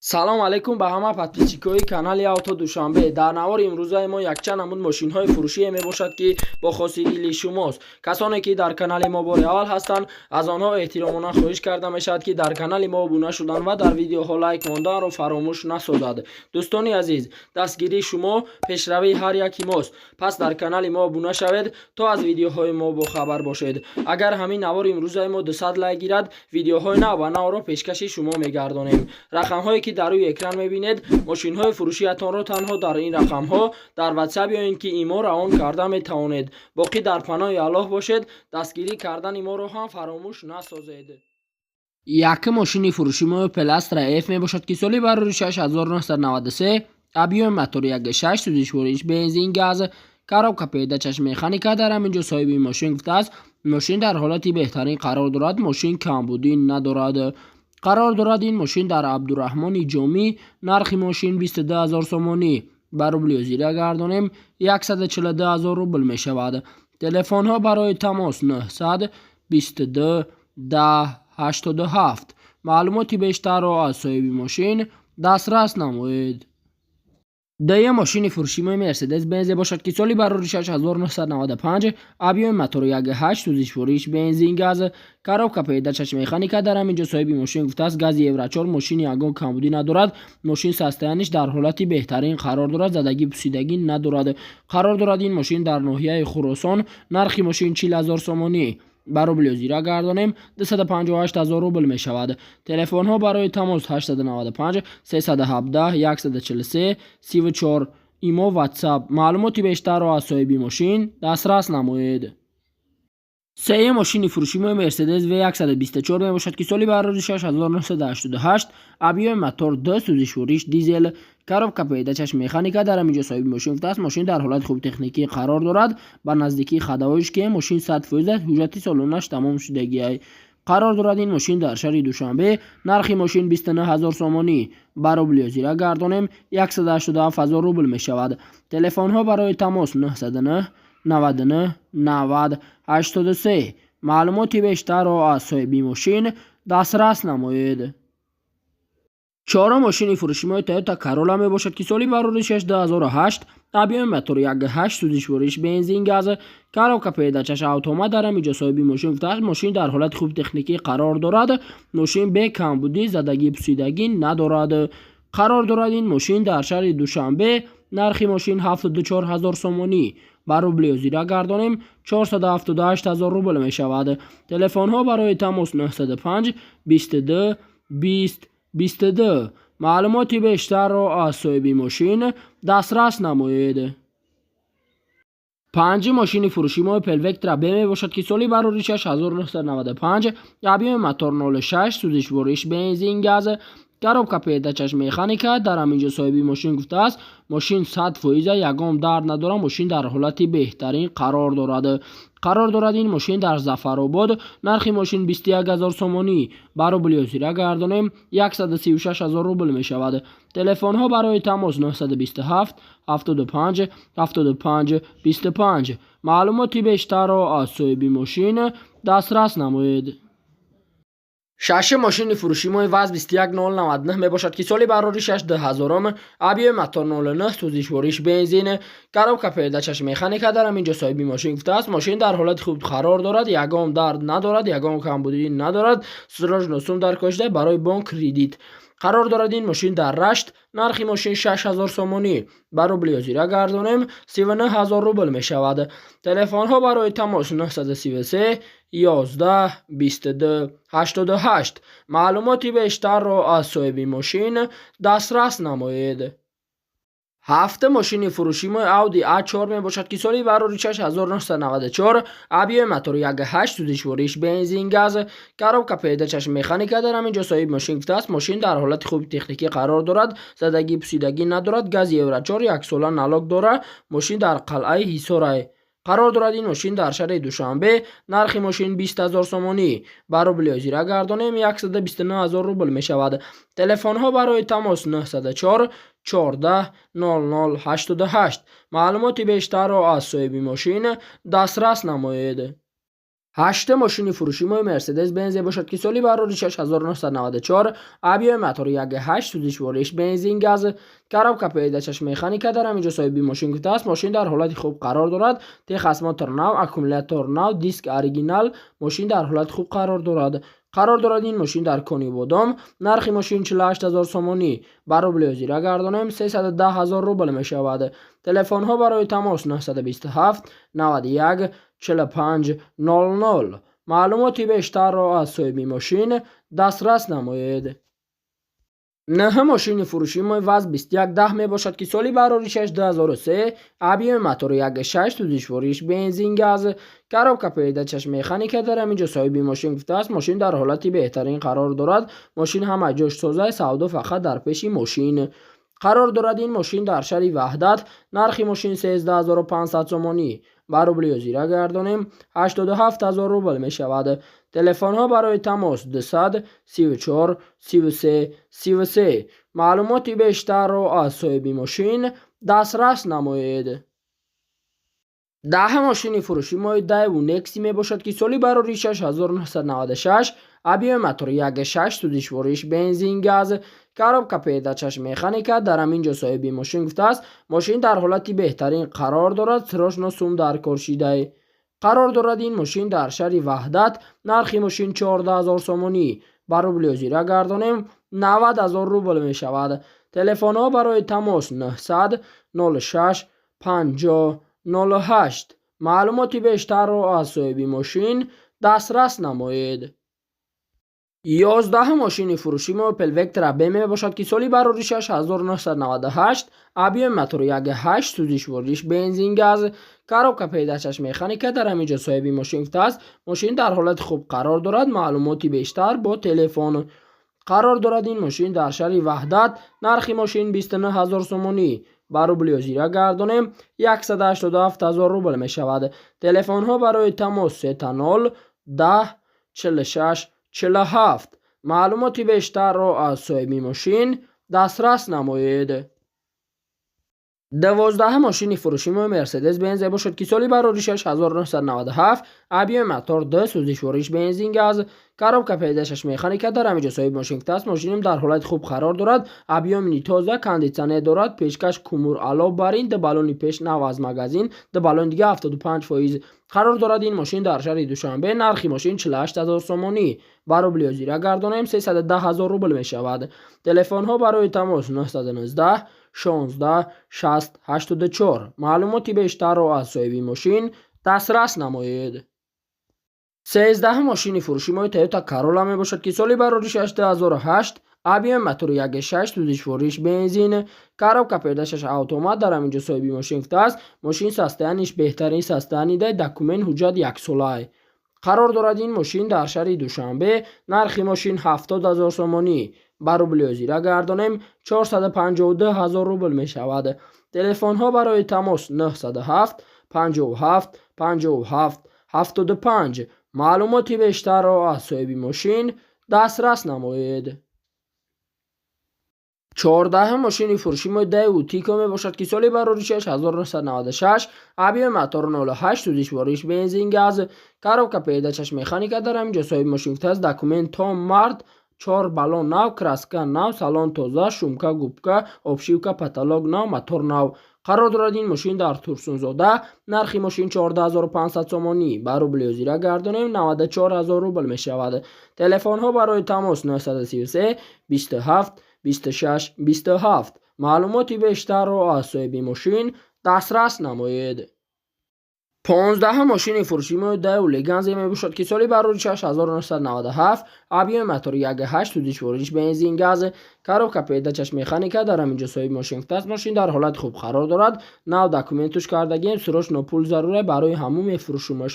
Салом алейкум ба ҳама подписчикои канали Авто Душанбе. Дар навори имрӯзаи мо якчанд намуд мошинҳои фурӯшие мебошад, ки бо хоси дили шумост. Касоне ки дар канали мо бори аввал ҳастанд, аз онҳо эҳтиромона хоҳиш карда мешавад, ки дар канали мо обуна шудан ва дар видеоҳо лайк монданро фаромӯш насозад. Дӯстони азиз, дастгирии шумо пешравии ҳар яки мост. Пас дар канали мо обуна шавед, то аз видеоҳои мо бохабар бошед. Агар ҳамин навори имрӯзаи мо 200 лайк гирад, видеоҳои нав ба навро пешкаши шумо мегардонем. Рақамҳое ки дар рӯи экран мебинед, мошинҳои фурӯшиятонро танҳо дар ин рақамҳо дар Ватсап ё ин ки Имо равон карда метавонед. Боқӣ дар паноҳи Аллоҳ бошед, дастгирӣ кардани моро ҳам фаромӯш насозед. Якум мошини фурӯши мо Опел Астра F мебошад, ки соли барори 6993, объёми мотори 1.6, сӯзишвориш бензин, газ, коробка передачаш механика. Дар ҳамин ҷо соҳиби мошин гуфтааст, мошин дар ҳолати беҳтарин қарор дорад, мошин камбудӣ надорад. Қарор дорад ин мошин дар Абдураҳмони Ҷомӣ. Нархи мошин 22 ҳазор сомонӣ, ба рубли ҳозира гардонем, 142 ҳазор рубл мешавад. Телефонҳо барои тамос 922 10 87. Маълумоти бештарро аз соҳиби мошин дастрас намоед. Дуюм мошини фурӯши Мерседес Бензе бошад, ки соли барори 6995, объёми мотори 1.8, сӯзишвориш бензин, газ, коробка передачаш механика. Дар ҳамин ҷо соҳиби мошин гуфтааст, гази Евро 4, мошини ягон камбудӣ надорад, мошин состояниеш дар ҳолати беҳтарин қарор дорад, задагӣ пусидагӣ надорад. Қарор дорад ин мошин дар ноҳияи Хуросон. Нархи мошин 40 ҳазор сомонӣ, ба рубли ҳозира гардонем, 258 ҳазор рубл мешавад. Телефонҳо барои тамос 895 317 143 34, Имо, Ватсап. Маълумоти бештарро аз соҳиби мошин дастрас намоед. Сеюм мошини фурӯши мо Мерседес В124 мебошад, ки соли барори 6988, объёми мотор 2, сӯзишвориш дизел, коробка передачаш механика. Дар ҳамин ҷо соҳиби мошин гуфтааст, мошин дар ҳолати хуби техникӣ қарор дорад, ба наздикии ходовойш ки мошин 100%, ҳуҷҷати солонааш тамом шудагиай. Қарор дорад ин мошин дар шаҳри Душанбе. Нархи мошин 29 ҳазор сомонӣ, ба рубли ҳозира гардонем, 187 ҳазор рубл мешавад. Телефонҳо барои тамос 909 99 90 83. Маълумоти бештарро аз соҳиби мошин дастрас намоед. Чорум мошини фурӯши мо Toyota Corolla мебошад, ки соли барори 2008, объёми мотори 1.8, сӯзишвориш бензин, газ, коробка передачаш автомат. Дар ҳамин ҷо соҳиби мошин гуфтааст, мошин дар ҳолати хуби техникӣ қарор дорад, мошин бе камбудӣ, задагӣ пусидагӣ надорад. Қарор дорад ин мошин дар шаҳри Душанбе. Нархи мошин 74 ҳазор сомонӣ, ба рубли ҳозира гардонем, 478 ҳазор рубл мешавад. Телефонҳо барои тамос 905 22 20 22. Маълумоти бештарро аз соҳиби мошин дастрас намоед. Панҷум мошини фурӯши мо Opel Vectra B мебошад, ки соли барори 6995, объёми мотор 06, сӯзишвориш бензин, газ, коробка передачаш механика. Дар ҳамин ҷо соҳиби мошин гуфтааст, мошин 100%, ягон дард надорад, мошин дар ҳолати беҳтарин қарор дорад. Қарор дорад ин мошин дар Зафаробод. Нархи мошин 21 ҳазор сомонӣ, ба рубли ҳозира гардонем, 136 ҳазор рубл мешавад. Телефонҳо барои тамос 927 75 75 25. Маълумоти бештарро аз соҳиби мошин дастрас намоед. Шашум мошини фурӯши мо ВАЗ 21099 мебошад, ки соли барори 6 2000, объёми мотор 09, сӯзишвориш бензин, коробка передачаш механика. Дар ҳамин ҷо соҳиби мошин гуфтааст, мошин дар ҳолати хуб қарор дорад, ягон дард надорад, ягон камбудӣ надорад, срочно сум даркор шуда барои бонк кредит. Қарор дорад ин мошин дар Рашт. Нархи мошин 6000 сомонӣ, ба рубли ҳозира гардонем, 39 ҳазор рубл мешавад. Телефонҳо барои тамос 933 11 22 88. Маълумоти бештарро аз соҳиби мошин дастрас намоед. Ҳафтум мошини фурӯши мо Audi A4 мебошад, ки соли барори 6994, объёми мотори 1.8, сӯзишвориш бензин, газ, коробка передачаш механика. Дар ҳамин ҷо соҳиби мошин гуфтааст, мошин дар ҳолати хуби техникӣ қарор дорад, задагӣ пусидагӣ надорад, гази Евро 4, яксола налог дорад. Мошин дар Қалъаи Ҳисорай. Қарор дорад ин мошин дар шаҳри Душанбе. Нархи мошин 20 ҳазор сомонӣ, ба рубли ҳозира гардонем, 129 ҳазор рубл мешавад. Телефонҳо барои тамос 904 14 00 88. Маълумоти бештарро аз соҳиби мошин дастрас намоед. Ҳаштум мошини фурӯши мои Мерседес Бензе бошад, ки соли барори 6994, объёми мотори 1,8, сӯзишвориш бензин газ, коробка передачаш механика. Дар ҳамин ҷо соҳиби мошин гуфтааст, мошин дар ҳолати хуб қарор дорад, техосмотр нав, аккумулятор нав, диск оригинал, мошин дар ҳолати хуб қарор дорад. Қарор дорад ин мошин дар Конибодом. Нархи мошин 48 ҳазор сомонӣ, ба рубли ҳозира гардонем, 310 ҳазор рубл мешавад. Телефонҳо барои тамос: 927 91 45 00. Маълумоти бештарро аз соҳиби мошин дастрас намоед. Нӯҳум мошини фурӯши мои ВАЗ 2110 мебошад, ки соли барори 2003, объёми мотори 1,6, сӯзишвориш бензин газ, коробка передачаш механика. Дар ҳамин ҷо соҳиби мошин гуфтааст, мошин дар ҳолати беҳтарин қарор дорад, мошин ҳама ҷош тоза, савдо фақат дар пеши мошин. Қарор дорад ин мошин дар шаҳри Ваҳдат. Нархи мошин 13 500 сомонӣ, ба рубли ҳозира гардонем, 87 ҳазор рубл мешавад. Телефонҳо барои тамос: 200 34 33 33. Маълумоти бештарро аз соҳиби мошин дастрас намоед. Даҳум мошини фурӯши мои Daewoo Nexia мебошад, ки соли барори 6996, объёми мотори 1,6, сӯзишвориш бензин газ, коробка передачаш механика. Дар ҳамин ҷо соҳиби мошин гуфтааст, мошин дар ҳолати беҳтарин қарор дорад, срочно сум дар кор шидай. Қарор дорад ин мошин дар шаҳри Ваҳдат. Нархи мошин 14 ҳазор сомонӣ, ба рубли ҳозира гардонем, 90 ҳазор рубл мешавад. Телефонҳо барои тамос: 900 06 50 08. Маълумоти бештарро аз соҳиби мошин дастрас намоед. 11-ум мошини фурӯши мо Opel Vectra B мебошад, ки соли барори 6998, объёми мотори 1,8, сӯзишвориш бензин газ, коробка передачаш механика. Дар ҳамин ҷо соҳиби мошин гуфтааст, мошин дар ҳолати хуб қарор дорад, маълумоти бештар бо телефон. Қарор дорад ин мошин дар шаҳри Ваҳдат. Нархи мошин 29 ҳазор сомонӣ, ба рубли ҳозира гардонем, 187 ҳазор рубл мешавад. Телефонҳо барои тамос: 000 10 46 47. Маълумоти бештарро аз соҳиби мошин дастрас намоед. 12-ум мошини фурӯши мо Мерседес Бензе бошад, ки соли барори 6997, объёми мотор 2, сӯзишвориш бензин газ, коробка передачаш механика. Дар ҳамин ҷо соҳиби мошин гуфтааст, мошиним дар ҳолати хуб қарор дорад, объёми тоза, кондитсионер дорад, пешкаш кумур ало барин, ду баллони пеш нав аз магазин, ду баллони дига 75%. Қарор дорад ин мошин дар шаҳри Душанбе. Нархи мошин 48 ҳазор сомонӣ, ба рубли ҳозира гардонем, 310 ҳазор рубл мешавад. Телефонҳо барои тамос: 919 16 60 84. Маълумоти бештарро аз соҳиби мошин дастрас намоед. 13-ум мошини фурӯши мои Toyota Corolla мебошад, ки соли барори 2008, объёми мотори 1,6, сӯзишвориш бензин, коробка передачаш автомат. Дар ҳамин ҷо соҳиби мошин гуфтааст, мошин состояниш беҳтарин состояние дай, документ ҳуҷҷат яксолай. Қарор дорад ин мошин дар шаҳри Душанбе. Нархи мошин 70 ҳазор сомонӣ, ба рубли ҳозира гардонем, 452 ҳазор рубл мешавад. Телефонҳо барои тамос: 907 57 57 75. Маълумоти бештарро аз соҳиби мошин дастрас намоед. 14-ум мошини фурӯши мои Daewoo Tico мебошад, ки соли барори 6996, объёми мотор 0,8, сӯзишвориш бензин газ, коробка передачаш механика. Дар ҳамин ҷо соҳиби мошин гуфтааст, документ то март, чор баллон нав, краска нав, салон тоза, шумка, губка, обшивка, потолок нав, мотор нав. Қарор дорад ин мошин дар Турсунзода. Нархи мошин 14 500 сомонӣ, ба рубли ҳозира гардонем, 94 ҳазор рубл мешавад. Телефонҳо барои тамос: 933 27 26 27. Маълумоти бештарро аз соҳиби мошин дастрас намоед. 15-ум мошини фурӯши мои Daewoo Leganza мебошад, ки соли барори 6997, объёми мотори 1,8, сӯзишвориш бензин газ, коробка передачаш механика. Дар ҳамин ҷо соҳиби мошин гуфтааст, мошин дар ҳолати хуб қарор дорад, нав документуш кардагием, срочно пул заруре, барои ҳамун мефурӯшумаш.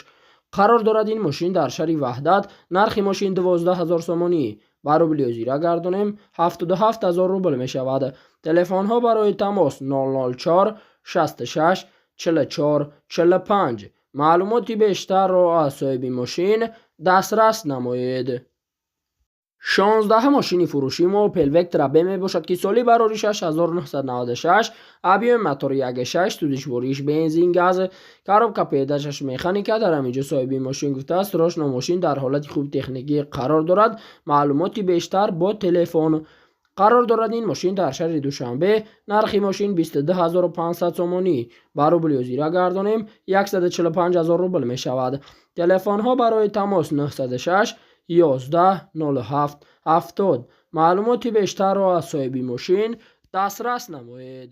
Қарор дорад ин мошин дар шаҳри Ваҳдат. Нархи мошин 12 ҳазор сомонӣ, ба рубли ҳозира гардонем, 77 ҳазор рубл мешавад. Телефонҳо барои тамос: 004 66 44 45. Маълумоти бештарро аз соҳиби мошин дастрас намоед. 16-ум мошини фурӯшии мо Opel Vectra B мебошад, ки соли бароришаш 1996, объёми мотори 1.6, сӯзишвориш бензин, газ, коробка передачаш механика. Дар ҳамин ҷо соҳиби мошин гуфтааст, срочно мошин дар ҳолати хуби техникӣ қарор дорад, маълумоти бештар бо телефон. Қарор дорад ин мошин дар шаҳри Душанбе. Нархи мошин 22 500 сомонӣ, ба рубли ҳозира гардонем, 145 000 рубл мешавад. Телефонҳо барои тамос 906 11 07 70. Маълумоти бештарро аз соҳиби мошин дастрас намоед.